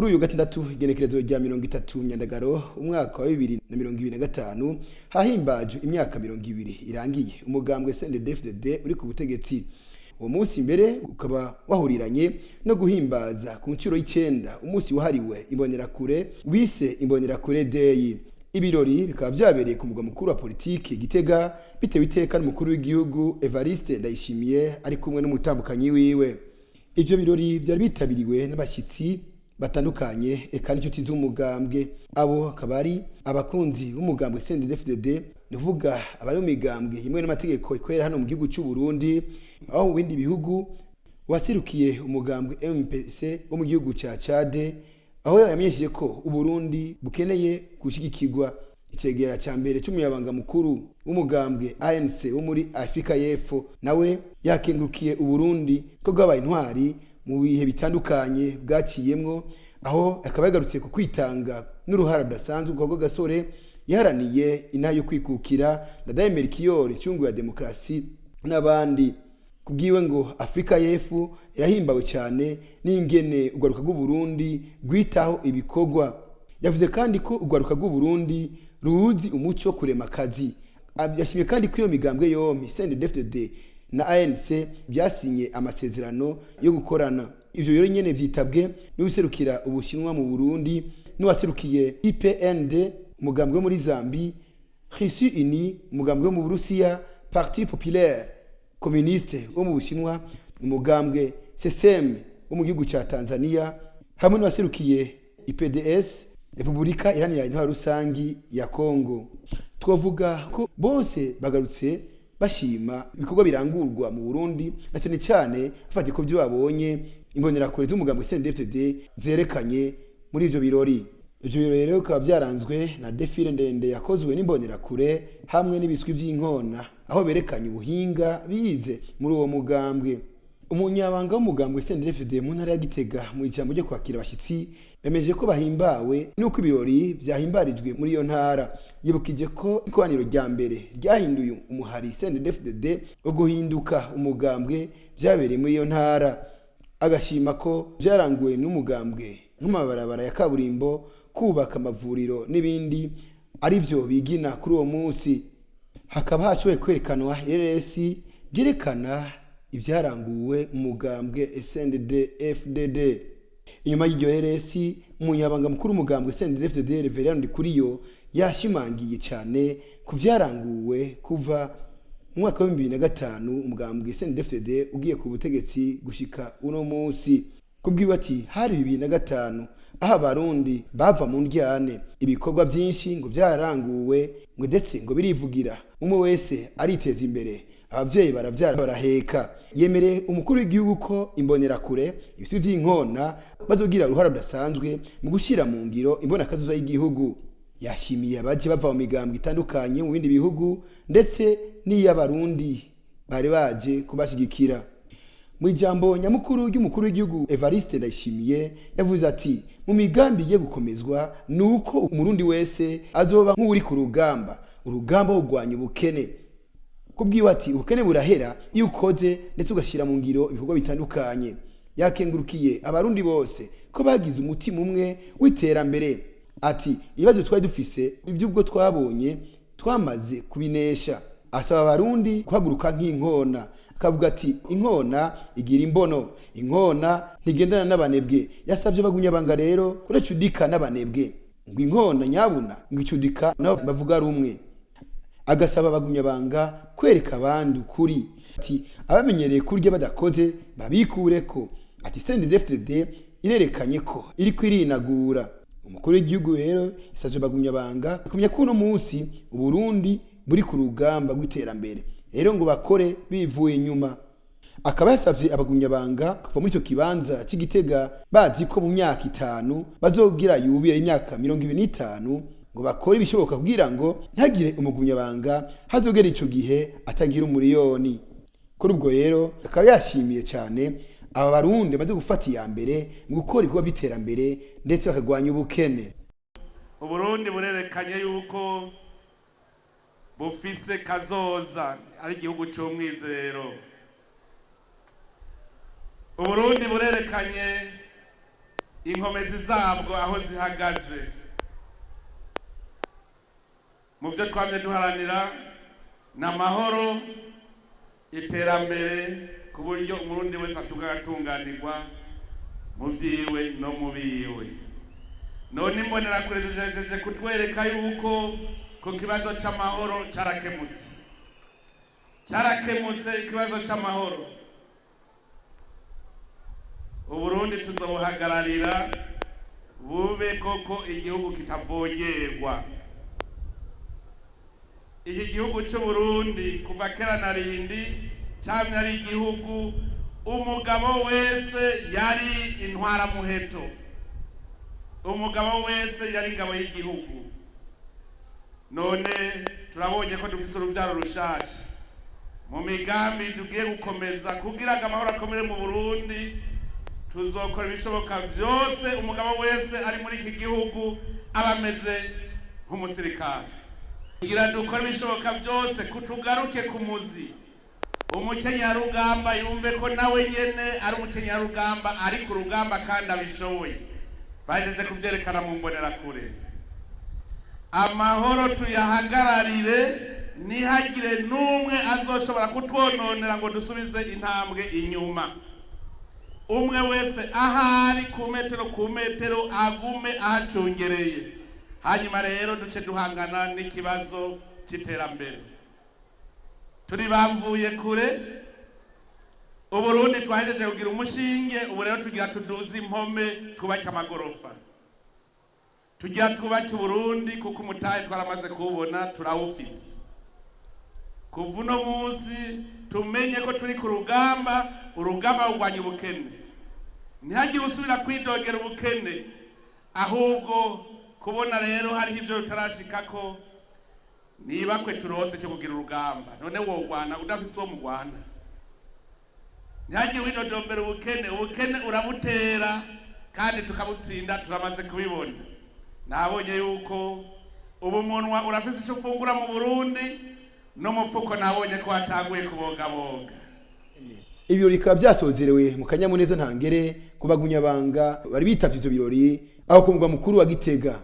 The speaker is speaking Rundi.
Kuri uyu gatandatu, igenekerezo rya 30 Myandagaro umwaka wa 2025, hahimbajwe imyaka 20 irangiye umugambwe CNDD-FDD uri ku butegetsi. Uwo munsi mbere ukaba wahuriranye no guhimbaza ku nshuro y'icenda umunsi wahariwe imbonerakure wise Imbonerakure Day. Ibirori bikaba vyabereye ku mugwa mukuru wa politiki Gitega, bitewe iteka n'umukuru w'igihugu Evariste Ndayishimiye ari kumwe n'umutambukanyi wiwe. Ivyo birori vyari bitabiriwe n'abashyitsi batandukanye eka n'inshuti z'umugambwe. Abo akaba ari abakunzi b'umugambwe CNDD-FDD, ni ukuvuga abari mu migambwe imwe n'amategeko ikorera hano mu gihugu c'u Burundi, aho mu bindi bihugu waserukiye umugambwe MPC wo mu gihugu ca Chad, aho yamenyesheje ko Uburundi bukeneye gushigikirwa. Icegera ca mbere c'umunyabanga mukuru w'umugambwe ANC wo muri Afrika y'Epfo nawe yakengurukiye Uburundi ko bwabaye intwari mu bihe bitandukanye bwaciyemwo, aho akaba yagarutse ku kwitanga n'uruhara rudasanzwe rwa Gasore yaharaniye inaha yo kwikukira, Ndadaye Melchior incungu ya demokarasi n'abandi. Kubwiwe ngo Afrika y'Epfo irahimbawe cyane n'ingene urwaruka rw'Uburundi rwitaho ibikorwa. Yavuze kandi ko urwaruka rw'Uburundi ruzi umuco wo kurema akazi. Yashimye kandi ko iyo migambwe yompi CNDD-FDD na ANC byasinye amasezerano yo gukorana. Ivyo rero nyene vyitabwe n'userukira Ubushinwa mu Burundi, n'uwaserukiye IPND, umugambwe wo muri Zambi, Russie Unie, umugambwe wo mu Burusiya, Parti Populaire Communiste wo mu Bushinwa, umugambwe CCM wo mu gihugu ca Tanzania, hamwe n'uwaserukiye IPDS, Repubulika Iharanira Intwaro Rusangi ya Kongo. Twavuga ko bose bagarutse bashima ibikorwa birangurwa mu Burundi, na cyane cyane bafatiye ko byo babonye imbonerakure z'umugambwe CNDD-FDD zerekanye muri ivyo birori. Ivyo birori rero bikaba byaranzwe na défilé ndende yakozwe n'imbonerakure hamwe n'ibiswi vy'inkona, aho berekanye ubuhinga bize muri uwo mugambwe. Umunyabanga w'umugambwe CNDD-FDD mu ntara ya Gitega, mu ijambo ryo kwakira abashyitsi, bemeje ko bahimbawe n'uko ibirori vyahimbarijwe muri iyo ntara. Yibukije ko ikoraniro rya mbere ryahinduye umuhari CNDD-FDD wo guhinduka umugambwe vyabereye muri iyo ntara, agashima ko vyaranguwe n'umugambwe nk'amabarabara ya kaburimbo, kubaka amavuriro n'ibindi, arivyo bigina kuri uwo munsi. Hakaba hashoboye kwerekanwa RS byerekana ibyaranguwe mu mugambwe SNDD FDD. Inyuma y'iryo RS, umunyabanga mukuru w'umugambwe SNDD FDD Reverend Ndikuriyo yashimangiye cyane ku byaranguwe kuva mu mwaka wa 2005 umugambwe SNDD FDD ugiye ku butegetsi gushika uno munsi. Kubwiwe ati hari 2005 aho Abarundi bava mu ndyane, ibikorwa byinshi ngo byaranguwe, ngo ndetse ngo birivugira, umwe wese ariteza imbere, abavyeyi baravyara baraheka. Yemereye umukuru w'igihugu ko imbonerakure ibisi vy'inkona bazogira uruhara rudasanzwe mu gushyira mu ngiro imbonakazoza y'igihugu. Yashimiye abaje bava mu migambwe itandukanye mu bindi bihugu, ndetse n'iy'Abarundi bari baje kubashigikira. Mu ijambo nyamukuru ry'umukuru w'igihugu Evariste Ndayishimiye, yavuze ati mu migambi igiye gukomezwa ni uko Umurundi wese azoba nk'uri ku rugamba, urugamba wo kurwanya ubukene. Kubwiwe ati ubukene burahera iyo ukoze ndetse ugashyira mu ngiro ibikorwa bitandukanye. Yakengurukiye Abarundi bose ko bagize umutima umwe w'iterambere, ati ibibazo twari dufise iby'ubwo twabonye twamaze kubinesha. Asaba Abarundi guhaguruka nk'inkona, akavuga ati inkona igira imbono, inkona ntigendana n'abanebwe. Yasabye bagunyabanga rero kudacudika n'abanebwe, ngo inkona nyabuna ngo icudika nabo bavuga rumwe. Agasaba abagumyabanga kwereka abandi ukuri, ati abamenyereye kurya badakoze babikureko, ati CNDD-FDD irerekanye ko iri kwirinagura. Umukuru w'igihugu rero yasavye abagumyabanga kumenya ko uno munsi Uburundi buri ku rugamba rw'iterambere, rero ngo bakore bivuye inyuma. Akaba yasavye abagumyabanga kuva muri ico kibanza c'Igitega bazi ko mu myaka 5 bazogira yubile imyaka 25, ngo bakore ibishoboka kugira ngo ntagire umugumyabanga hazogera ico gihe atagira umuriyoni. Kuri ubwo rero akaba yashimiye cyane aba Barundi bamaze gufata iya mbere mu gukora ibikorwa by'iterambere ndetse bakagwanya ubukene. Uburundi burerekanye yuko bufise kazoza, ari igihugu c'umwizero. Uburundi burerekanye Inkomezi zabwo aho zihagaze mu byo twamye duharanira ni amahoro, iterambere, ku buryo Umurundi wese atunganirwa mu byiwe no mu biwe. None Imbonerakure zijejeje kutwereka yuko ku kibazo c'amahoro carakemutse, cyarakemutse ikibazo c'amahoro. Uburundi tuzobuhagararira bube koko igihugu kitavogerwa. Iki gihugu cy'Uburundi kuva kera na rindi cyamye ari igihugu umugabo wese yari intwaramuheto, umugabo wese yari ingabo y'igihugu. None turabonye ko dufise urubyaro rushasha. Mu migambi tugiye gukomeza kugira ngo amahoro akomere mu Burundi, tuzokora ibishoboka byose umugabo wese ari muri iki gihugu aba ameze nk'umusirikare. Kugira dukore ibishoboka byose kutugaruke ku muzi, umukenyarugamba yumve ko nawe nyene ari umukenyarugamba, ari ku rugamba kandi abishoboye. Bahejeje kuvyerekana mu Mbonerakure. Amahoro tuyahagararire, ntihagire n'umwe azoshobora kutwononera ngo dusubize intambwe inyuma. Umwe wese ahari ku metero ku metero agume ahacungereye. Hanyuma rero duce duhangana n'ikibazo cy'iterambere. Turi bamvuye kure. Uburundi twahejeje kugira umushinge, ubu rero tugira tuduze impome, twubake amagorofa, tugira twubake Uburundi, kuko umutahe twaramaze kuwubona, turawufise. Kuva uno munsi tumenye ko turi ku rugamba, urugamba rurwanya ubukene. Ntihagire usubira kwidogera ubukene, ahubwo kubona rero hariho ibyo tutarashikako, niba kwe turose cyo kugira urugamba. None wogwana udafise uwo mugwana? Ntihagire widodombera ubukene. Ubukene urabutera kandi tukabutsinda, turamaze kubibona. Nabonye yuko ubu munwa urafise icyo ufungura mu Burundi, n'umupfuko nabonye ko watanguye kubogaboga. Ibirori bikaba byasozerewe mu kanyamuneza ntangere ku bagunyabanga bari bitavye ivyo birori aho ku mugwa mukuru wa Gitega.